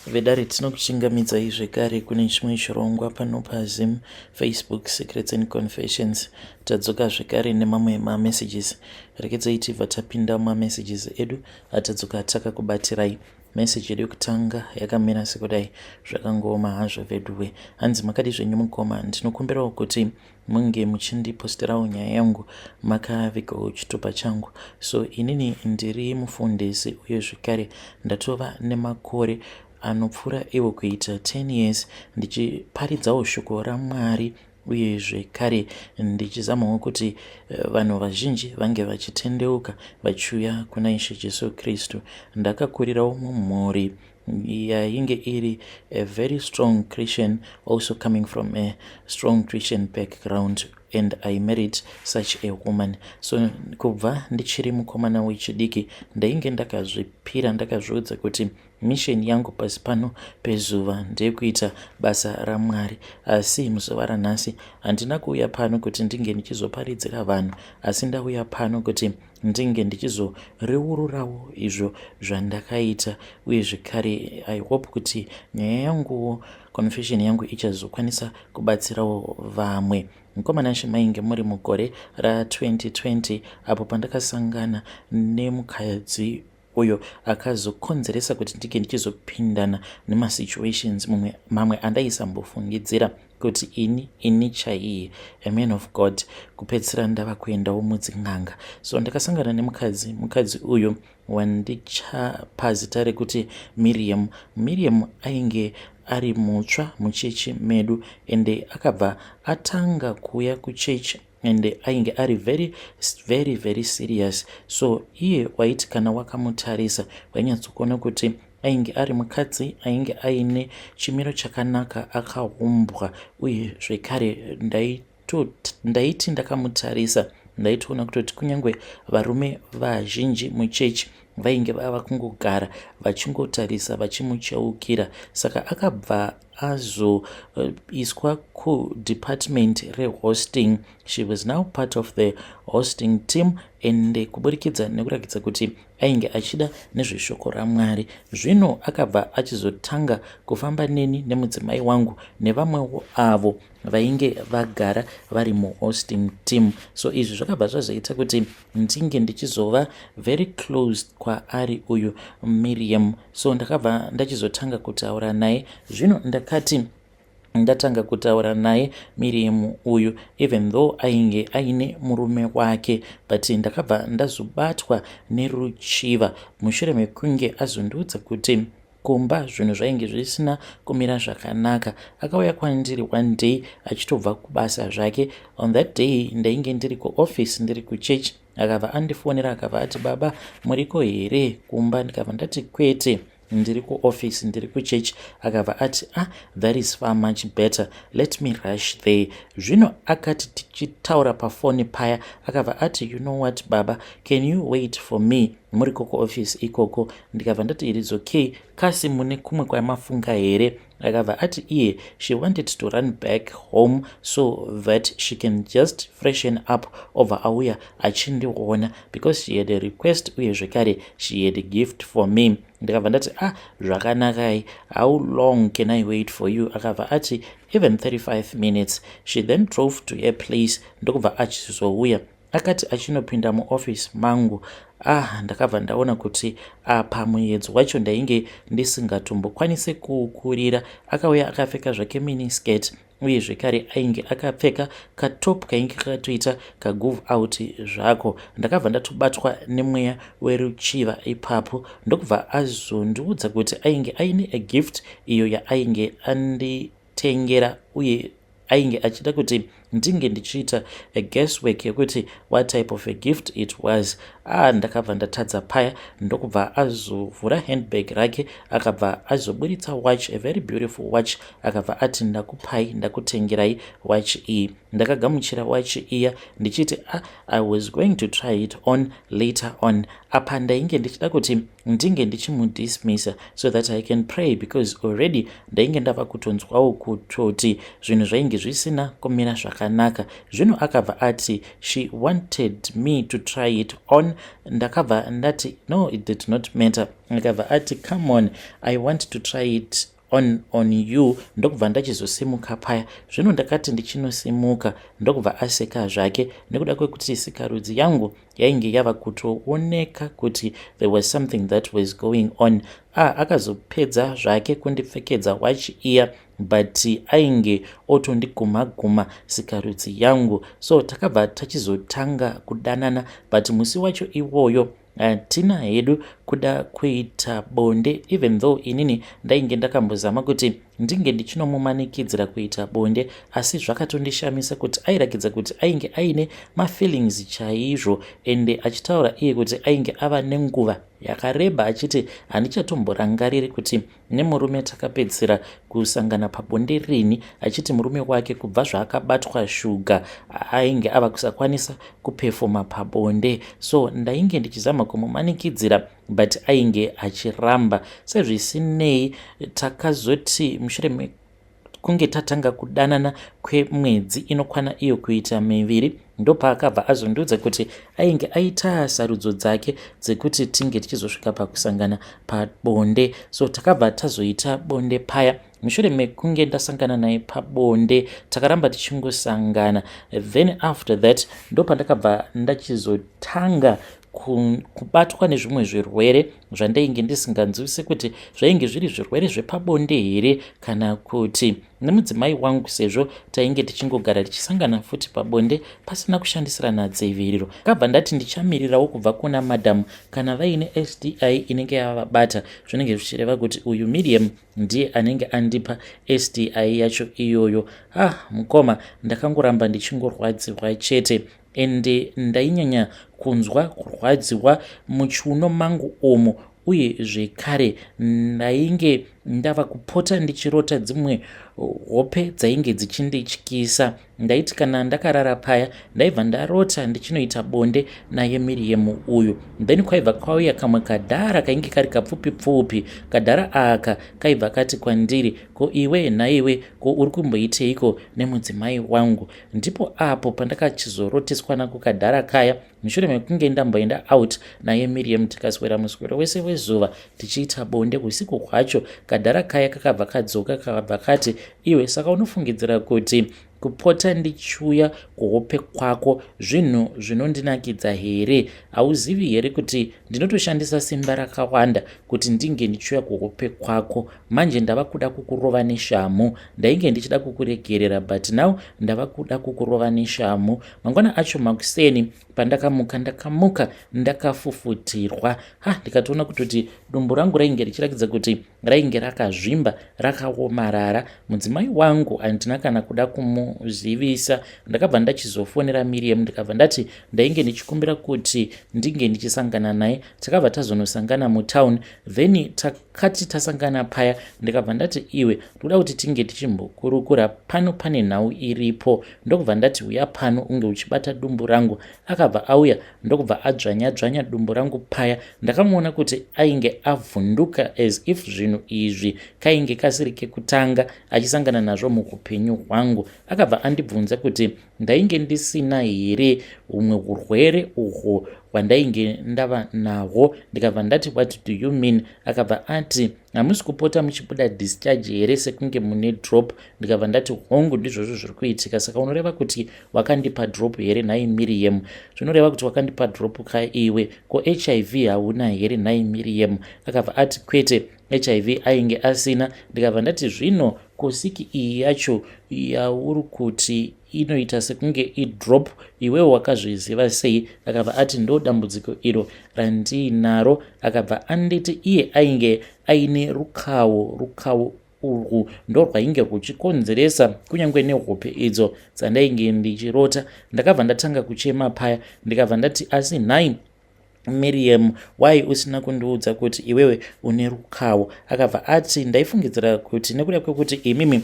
Vedare, tinokuchingamidzai zvekare kune chimwe chirongwa pano paZim Facebook Secrets and Confessions. Tadzoka zvekare nemamwe mamessages. Rekedzai tibva tapinda mumamessages edu atadzoka takakubatirai. Message yedu yekutanga yakamira sekudai: zvakangooma hazvo veduwe. Hanzi, "Makadi zvenyu mukoma? Ndinokumbirawo kuti munge muchindiposterawo nyaya yangu makavigawo chitupa changu. So inini ndiri mufundisi, uye zvekare ndatova nemakore anopfuura iwo kuita 10 years ndichiparidzawo shoko raMwari, uye zvekare ndichizamawo kuti vanhu vazhinji vange vachitendeuka vachiuya kuna Ishe Jesu Kristu. Ndakakurirawo mumhuri yainge iri a very strong Christian, also coming from a strong Christian background, and I married such a woman. So kubva ndichiri mukomana wechidiki ndainge ndakazvipira, ndakazviudza kuti mission yangu pasi pano pezuva ndeyekuita basa raMwari. Asi muzuva ranhasi handina kuuya pano kuti ndinge ndichizoparidzira vanhu, asi ndauya pano kuti ndinge ndichizoreururawo izvo zvandakaita. Uye zvekare I hope kuti nyaya yanguwo, confession yangu, ichazokwanisa kubatsirawo vamwe. Mukomana, mainge muri mugore ra2020 apo pandakasangana nemukadzi uyo akazokonzeresa kuti ndinge ndichizopindana nemasituations mamwe andaisambofungidzira kuti ini chaiye, a man of God, kupedzisira ndava kuendawo mudzin'anga. So ndakasangana nemukadzi, mukadzi uyu wandichapa zita rekuti Miriam. Miriam ainge ari mutsva muchechi medu, ende akabva atanga kuuya kuchechi, ende ainge ari very, very, very serious. So iye waiti kana wakamutarisa wainyatsokuona kuti ainge ari mukadzi ainge aine chimiro chakanaka, akaumbwa. Uye zvekare ndaiti ndakamutarisa ndaitoona kutoti kunyange varume vazhinji muchechi vainge vava kungogara vachingotarisa, vachimucheukira. Saka akabva azoiswa kudepartment rehosting. She was now part of the hosting team, and kuburikidza nekurakidza kuti ainge achida nezveshoko raMwari, zvino akabva achizotanga kufamba neni nemudzimai wangu nevamwewo avo vainge vagara vari muhosting team. So izvi zvakabva zvazoita kuti ndinge ndichizova very close kwaari uyu Miriam. So ndakabva ndachizotanga kutaura naye. Zvino ndakati ndatanga kutaura naye Miriam uyu, even though ainge aine murume wake, but ndakabva ndazobatwa neruchiva mushure mekunge azondiudza kuti kumba zvinhu zvainge zvisina kumira zvakanaka. Akauya kwandiri one day achitobva kubasa zvake. On that day ndainge ndiri kuoffice, ndiri kuchurch. Akabva andifonera, akabva ati, "Baba, muriko here kumba?" Ndikabva ndati, "Kwete, ndiri kuoffice, ndiri kuchurch." Akabva ati, "Ah, that is far much better, let me rush there." Zvino akati tichitaura pafoni paya, akabva ati, "You know what, baba, can you wait for me muriko kuoffice ikoko?" Ndikabva ndati, "It is okay, kasi mune kumwe kwamafunga here?" Akabva ati iye she wanted to run back home so that she can just freshen up, obva auya achindiona because she had a request, uye zvekare she had a gift for me. Ndikabva ndati, "Ah, zvakanakai, how long can I wait for you?" Akabva ati, "Even 35 minutes." She then drove to her place, ndokubva achizouya. Akati achinopinda muofisi mangu, ah, ndakabva ndaona kuti apa muedzo wacho ndainge ndisingatombokwanisi kuukurira. Akauya akapfeka zvake miniskirt, uye zvekare ainge akapfeka katop kainge kakatoita kagoove out zvako. Ndakabva ndatobatwa nemweya weruchiva ipapo, ndokubva azondiudza kuti ainge aine a gift iyo yaainge anditengera, uye ainge achida kuti ndinge ndichiita a guesswork yekuti what type of a gift it was. Ah, ndakabva ndatadza paya. Ndokubva azovhura handbag rake, akabva azoburitsa watch, a very beautiful watch. Akabva ati, "Ndakupai, ndakutengerai watch iyi." Ndakagamuchira watch iya ndichiti, "Ah, I was going to try it on later on." Apa ndainge ndichida kuti ndinge ndichimudismissa so that I can pray, because already ndainge ndava kutonzwawo kutoti zvinhu zvainge zvisina kumira zvakanaka. zvakanaka. Zvino akabva ati she wanted me to try it on. Ndakabva ndati no, it did not matter. Akabva ati come on, I want to try it on you. Ndokubva ndachizosimuka paya. Zvino ndakati ndichinosimuka, ndokubva aseka zvake nekuda kwekuti sikarudzi yangu yainge yava kutooneka kuti there was something that was going on. Ah, akazopedza zvake kundipfekedza wachi iya, but ainge otondiguma guma sikarudzi yangu. So takabva tachizotanga kudanana, but musi wacho iwoyo hatina hedu kuda kuita bonde, even though inini ndainge ndakambozama kuti ndinge ndichinomumanikidzira kuita bonde. Asi zvakatondishamisa kuti airakidza kuti ainge aine mafeelings chaizvo, ende achitaura iye kuti ainge ava nenguva yakareba achiti handichatomborangariri kuti nemurume takapedzisira kusangana pabonde rini, achiti murume wake kubva zvaakabatwa shuga ainge ava kusakwanisa kupefoma pabonde. So ndainge ndichizama kumumanikidzira, but ainge achiramba. Sezvisinei, takazoti mushure mekunge tatanga kudanana kwemwedzi inokwana iyo kuita 2, ndopaakabva azondiudza kuti ainge aita sarudzo dzake dzekuti tinge tichizosvika pakusangana pabonde. So takabva tazoita bonde paya. Mushure mekunge ndasangana naye pabonde, takaramba tichingosangana. Then after that ndopandakabva ndachizotanga kubatwa nezvimwe zvirwere zvandainge ndisinganzwisi kuti zvainge zviri zvirwere zvepabonde here kana kuti nemudzimai wangu, sezvo tainge tichingogara tichisangana futi pabonde pasina kushandisirana dziviriro. Kabva ndati ndichamirirawo kubva kuna madhamu kana vaine STI inenge yavabata, zvinenge zvichireva kuti uyu Miriam ndiye anenge andipa STI yacho iyoyo. Ah, mukoma, ndakangoramba ndichingorwadziwa chete, ende ndainyanya kunzwa kurwadziwa muchiuno mangu umu. Uye zvekare ndainge ndava kupota ndichirota dzimwe hope dzainge dzichindityisa. Ndaiti kana ndakarara paya, ndaibva ndarota ndichinoita bonde naye Miriam uyu. Then kwaibva kwauya kamwe kadhara kainge kari kapfupi pfupi. Kadhara aka kaibva kati kwandiri, "Ko iwe nhaiwe, ko uri kumboiteiko nemudzimai wangu?" Ndipo apo pandakachizoroteswa nako kadhara kaya mushure mekunge ndamboenda out naye Miriam, tikaswera muswero wese wezuva tichiita bonde. Usiku hwacho kadhara kaya kakabva kadzoka, kakabva kati, "Iwe, saka unofungidzira kuti kupota ndichiuya kuhope kwako zvinhu zvinondinakidza here? Hauzivi here kuti ndinotoshandisa simba rakawanda kuti ndinge ndichiuya kuhope kwako? Manje ndava kuda kukurova neshamu. Ndainge ndichida kukuregerera, but now ndava kuda kukurova neshamu." Mangwana acho makuseni pandakamuka, ndakamuka ndakafufutirwa. Ha, ndikatoona kutoti dumbu rangu rainge richiratidza kuti rainge rakazvimba, rakaomarara. Mudzimai wangu handina kana kuda kumuzivisa. Ndakabva ndachizofonera Miriam, ndikabva ndati ndainge ndichikumbira kuti ndinge ndichisangana naye. Takabva tazonosangana mutown. Then takati tasangana paya, ndikabva ndati, "Iwe, ndoda kuti tinge tichimbokurukura pano, pane nhau iripo." Ndokubva ndati, "Uya pano unge uchibata dumbu rangu." Akabva auya, ndokubva adzvanya dzvanya dumbu rangu paya. Ndakamuona kuti ainge avhunduka, as if zvinhu izvi kainge kasiri kekutanga achisangana nazvo muupenyu hwangu. Akabva andibvunza kuti ndainge ndisina here humwe urwere uhwo hwandainge ndava nahwo. Ndikabva ndati, "What do you mean?" Akabva ati, "Hamusi kupota muchibuda discharge here, sekunge mune drop?" Ndikabva ndati, "Hongu, ndizvozvo zviri kuitika." "Saka unoreva kuti wakandipa drop here nhai Miriam? Zvinoreva kuti wakandipa drop kaiwe? Ko HIV hauna here nhai Miriam?" Akabva ati kwete, HIV ainge asina. Ndikabva ndati, "Zvino kosiki iyi yacho yauri kuti inoita sekunge idrop, iwewo wakazviziva sei?" Akabva ati, "Ndo dambudziko iro randiinaro." Akabva anditi iye ainge aine rukawo. Rukawo urwu ndo rwainge rwuchikonzeresa kunyange nehope idzo dzandainge ndichirota. Ndakabva ndatanga kuchema paya. Ndikabva ndati, "Asi nhai Miriam, why usina kundiudza kuti iwewe une rukawo?" Akabva ati, "Ndaifungidzira kuti nekuda kwekuti imimi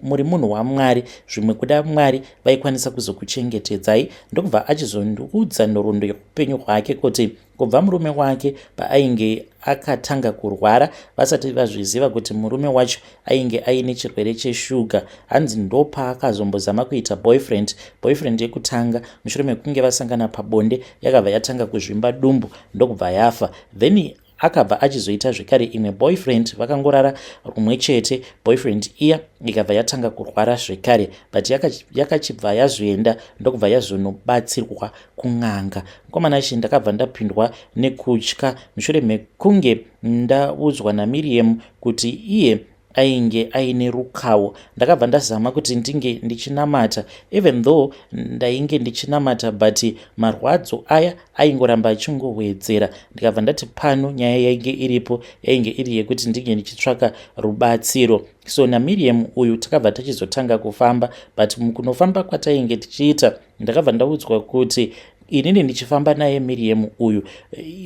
muri munhu waMwari, zvimwe kuda Mwari vaikwanisa kuzokuchengetedzai." Ndokubva achizondiudza nhoroondo yeupenyu hwake, kuti kubva murume wake paainge akatanga kurwara vasati vazviziva kuti murume wacho ainge aine chirwere cheshuga. Hanzi ndopaakazombozama kuita boyfriend, boyfriend yekutanga mushure mekunge vasangana pabonde yakabva yatanga kuzvimba dumbu ndokubva yafa. Then akabva achizoita zvekare imwe boyfriend, vakangorara rumwe chete, boyfriend iya ikabva yatanga kurwara zvekare, but yakachibva yazoenda ndokubva yazonobatsirwa kun'anga. Mukomana chi ndakabva ndapindwa nekutya mushure mekunge ndaudzwa naMiriam kuti iye ainge aine rukawo. Ndakabva ndazama kuti ndinge ndichinamata, even though ndainge ndichinamata, but marwadzo aya aingoramba achingowedzera. Ndikabva ndati pano nyaya yainge iripo yainge iri yekuti ndinge ndichitsvaka rubatsiro. So naMiriam uyu takabva tachizotanga kufamba, but mukunofamba kwatainge tichiita ndakabva ndaudzwa kuti inini ndichifamba naye Miriam uyu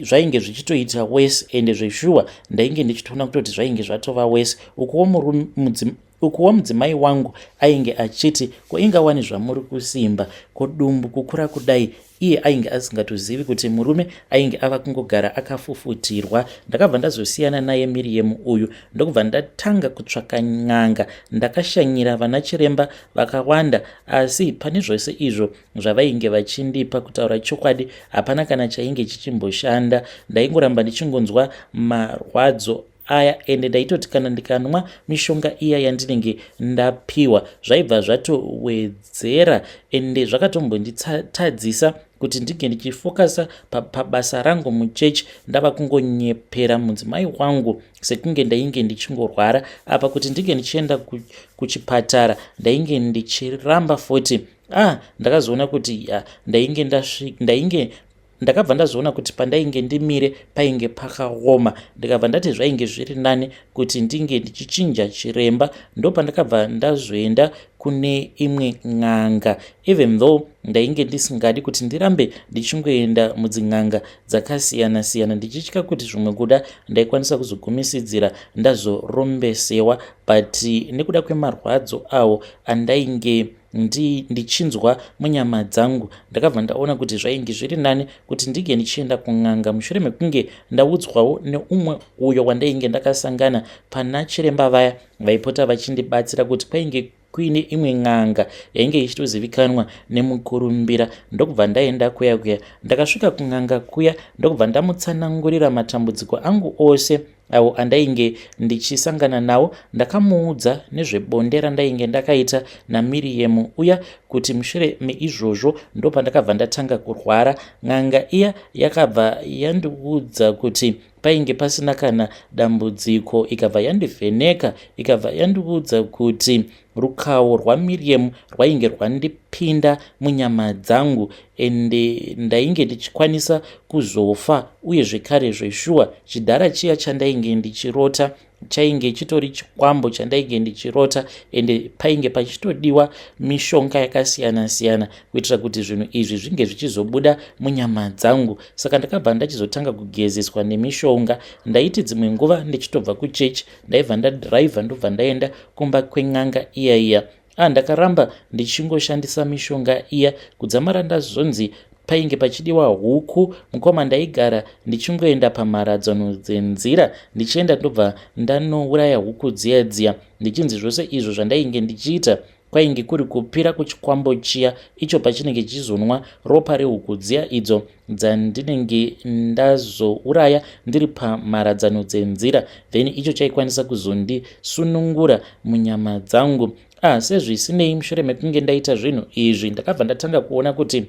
zvainge zvichitoita worse, ende zveshuwa ndainge ndichitoona kutoti zvainge zvatova worse. Ukuwo mudzimai wangu ainge achiti, "Ko ingawani zvamuri kusimba, ko dumbu kukura kudai?" Iye ainge asingatozivi kuti murume ainge ava kungogara akafufutirwa. Ndakabva ndazosiyana naye Miriam uyu ndokubva ndatanga kutsvaka n'anga. Ndakashanyira vana chiremba vakawanda, asi pane zvose izvo zvavainge vachindipa, kutaura chokwadi, hapana kana chainge chichimboshanda. Ndaingoramba ndichingonzwa marwadzo aya, ende ndaitoti kana ndikanwa mishonga iya yandinenge ndapiwa zvaibva zvatowedzera, ende zvakatombonditadzisa kuti ndinge ndichifocusa pabasa rangu muchechi. Ndava kungonyepera mudzimai wangu sekunge ndainge ndichingorwara. Apa kuti ndinge ndichienda kuchipatara ndainge ndichiramba futi. Ah, ndakazoona kuti ndainge ndakabva ndazoona kuti pandainge ndimire painge pakaoma. Ndikabva ndati zvainge zviri nani kuti ndinge ndichichinja chiremba. Ndopandakabva ndazoenda kune imwe n'anga, even though ndainge ndisingadi kuti ndirambe ndichingoenda mudzin'anga dzakasiyana-siyana, ndichitya kuti zvimwe kuda ndaikwanisa kuzogumisidzira ndazorombesewa. But nekuda kwemarwadzo awo andainge ndichinzwa munyama dzangu, ndakabva ndaona kuti zvainge zviri nani kuti ndinge ndichienda kun'anga, mushure mekunge ndaudzwawo neumwe uyo wandainge ndakasangana pana chiremba vaya vaipota vachindibatsira kuti kwainge kuine imwe n'anga yainge ichitozivikanwa nemukurumbira. Ndokubva ndaenda kuya kuya. Ndakasvika kun'anga kuya ndokubva ndamutsanangurira matambudziko angu ose awo andainge ndichisangana nawo. Ndakamuudza nezvebonde randainge ndakaita naMiriam uya, kuti mushure meizvozvo ndopandakabva ndatanga kurwara. N'anga iya yakabva yandiudza kuti painge pasina kana dambudziko, ikabva yandivheneka, ikabva yandiudza kuti rukawo rwaMiriam rwainge rwandipinda munyama dzangu, ende ndainge ndichikwanisa kuzofa. Uye zvekare zveshuwa chidhara chiya chandainge ndichirota chainge chitori chikwambo chandainge ndichirota, ende painge pachitodiwa mishonga yakasiyana-siyana kuitira kuti zvinhu izvi zvinge zvichizobuda munyama dzangu. Saka ndakabva ndachizotanga kugezeswa nemishonga. Ndaiti dzimwe nguva ndichitobva kuchechi ndaibva ndadhiraivha ndobva ndaenda kumba kwen'anga iya iya. Ah, ndakaramba ndichingoshandisa mishonga iya kudzamara ndazonzi painge pachidiwa huku. Mukoma, ndaigara ndichingoenda pamharadzano dzenzira, ndichienda ndobva ndanouraya huku dziya dziya, ndichinzi zvose izvo zvandainge ndichiita kwainge kuri kupira kuchikwambo chiya, icho pachinenge chichizonwa ropa rehuku dziya idzo dzandinenge ndazouraya ndiri pamharadzano dzenzira, then icho chaikwanisa kuzondisunungura munyama dzangu. Ah, sezvisinei, mushure mekunge ndaita zvinhu izvi ndakabva ndatanga kuona kuti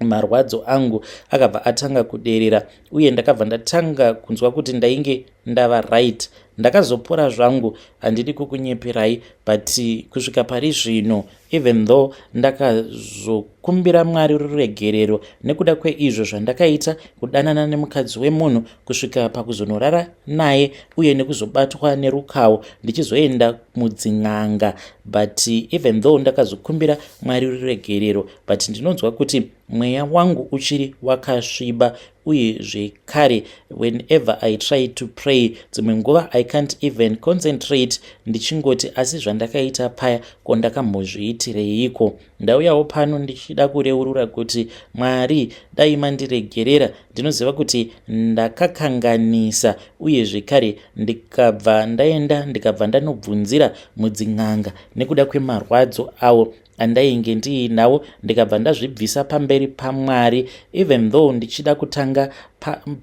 marwadzo angu akabva atanga kuderera, uye ndakabva ndatanga kunzwa kuti ndainge ndava right. Ndakazopora zvangu, handidi kukunyeperai, but kusvika pari zvino, even though ndakazokumbira Mwari ruregerero nekuda kweizvo zvandakaita, kudanana nemukadzi wemunhu kusvika pakuzonorara naye, uye nekuzobatwa nerukawo ndichizoenda mudzin'anga, but even though ndakazokumbira Mwari ruregerero, but ndinonzwa kuti mweya wangu uchiri wakasviba. Uye zvekare, whenever I try to pray, dzimwe nguva I can't even concentrate, ndichingoti, "Asi zvandakaita paya, ko ndakambozviitireiko?" Ndauyawo pano ndichida kureurura kuti Mwari dai mandiregerera. Ndinoziva kuti ndakakanganisa, uye zvekare ndikabva ndaenda, ndikabva ndanobvunzira mudzin'anga nekuda kwemarwadzo awo andainge ndiinawo, ndikabva ndazvibvisa pamberi paMwari, even though ndichida kutanga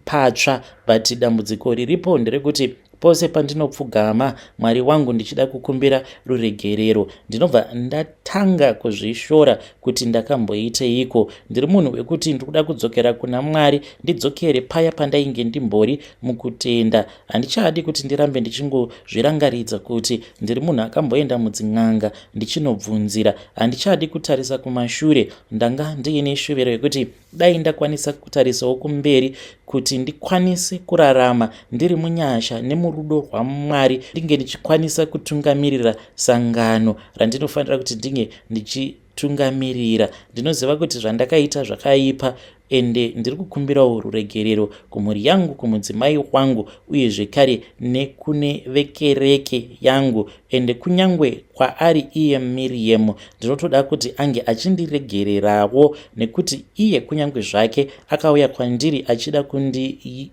patsva. But dambudziko riripo nderekuti pose pandinopfugama Mwari wangu ndichida kukumbira ruregerero, ndinobva ndatanga kuzvishora kuti ndakamboiteiko. Ndiri munhu wekuti ndiri kuda kudzokera kuna Mwari, ndidzokere paya pandainge ndimbori mukutenda. Handichadi kuti ndirambe ndichingozvirangaridza kuti ndiri munhu akamboenda mudzin'anga ndichinobvunzira. Handichadi kutarisa kumashure. Ndanga ndiine shuviro yekuti dai ndakwanisa kutarisawo kumberi, kuti ndikwanise kurarama ndiri munyasha nemurudo rwaMwari, ndinge ndichikwanisa kutungamirira sangano randinofanira kuti ndinge ndichitungamirira. Ndinoziva kuti zvandakaita zvakaipa, ende ndiri kukumbirawo ruregerero kumhuri yangu, kumudzimai wangu, uye zvekare nekune vekereke yangu, ende kunyangwe kwaari iye Miriam. Ndinotoda kuti ange achindiregererawo, nekuti iye kunyange zvake akauya kwandiri achida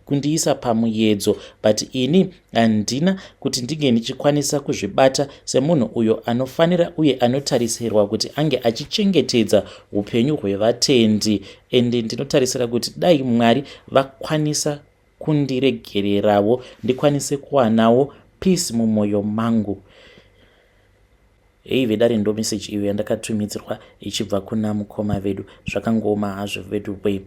kundiisa pamuedzo, but ini handina kuti ndinge ndichikwanisa kuzvibata semunhu uyo anofanira uye anotarisirwa kuti ange achichengetedza upenyu hwevatendi. Ende ndinotarisira kuti dai Mwari vakwanisa kundiregererawo, ndikwanise kuwanawo peace mumwoyo mangu. Hei vedare, ndo meseji iyo yandakatumidzirwa ichibva kuna mukoma vedu. Zvakangooma hazvo vedu wei.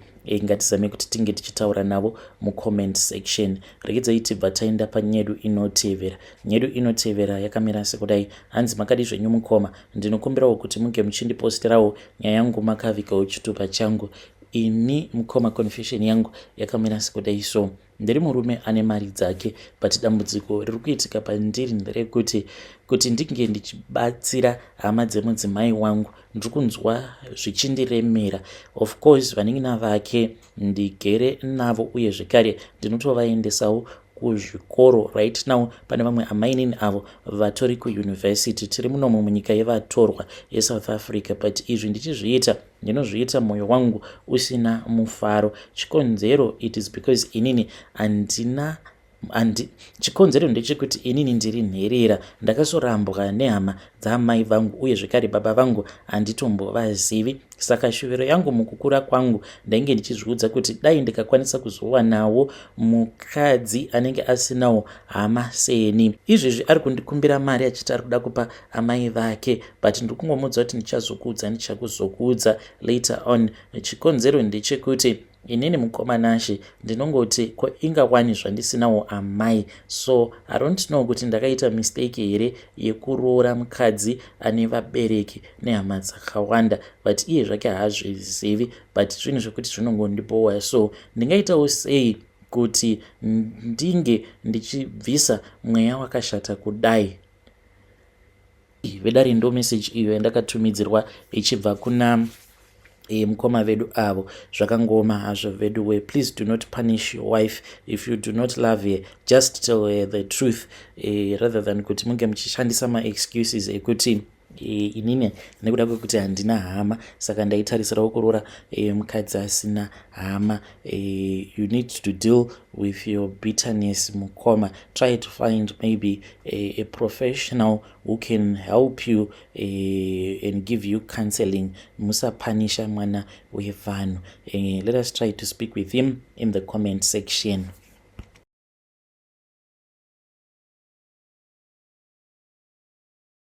Ngatizame kuti tinge tichitaura navo mucomment section. Regedzai tibva taenda panyedu inotevera. Nyedu inotevera yakamira sekudai. Hanzi, "Makadi zvenyu mukoma? Ndinokumbirawo kuti munge muchindiposterawo nyaya yangu makavigawo chitupa changu. Ini mukoma, confession yangu yakamira sekudai. So ndiri murume ane mari dzake, but dambudziko riri kuitika pandiri nderekuti kuti ndinge ndichibatsira hama dzemudzimai wangu, ndiri kunzwa zvichindiremera. Of course vanin'ina vake ndigere navo, uye zvekare ndinotovaendesawo kuzvikoro. Right now pane vamwe amainini avo vatori kuuniversity. Tiri munomo munyika yevatorwa yeSouth Africa, but izvi ndichizviita, ndinozviita mwoyo wangu usina mufaro. Chikonzero, it is because inini handina andi chikonzero ndechekuti inini ndiri nherera. Ndakasorambwa nehama dzaamai vangu, uye zvekare baba vangu handitombovazivi. Saka shuviro yangu mukukura kwangu, ndainge ndichizviudza kuti dai ndikakwanisa kuzowanawo mukadzi anenge asinawo hama seni. Izvezvi ari kundikumbira mari achiti ari kuda kupa amai vake, but ndiri kungomuudza kuti ndichazokuudza, ndichakuzokuudza later on. Chikonzero ndechekuti inini mukoma Nashe ndinongoti, ko ingawani zvandisinawo amai? So I don't know kuti ndakaita mistake here yekuroora mukadzi ane vabereki nehama dzakawanda, but iye zvake haazvizivi, but zvinhu zvekuti zvinongondibowa. So ndingaitawo sei kuti ndinge ndichibvisa mweya wakashata kudai?" Vedare, ndo message iyo yandakatumidzirwa ichibva kuna mukoma vedu avo. Zvakangoma hazvo vedu we. Please do not punish your wife if you do not love her. Just tell her the truth, rather than kuti munge muchishandisa maexcuses ekuti inini nekuda kwekuti handina hama, saka ndaitarisirawo kuroora mukadzi asina hama. You need to deal with your bitterness, mukoma. Try to find maybe a professional who can help you and give you counseling. Musapanisha mwana wevanhu. Let us try to speak with him in the comment section.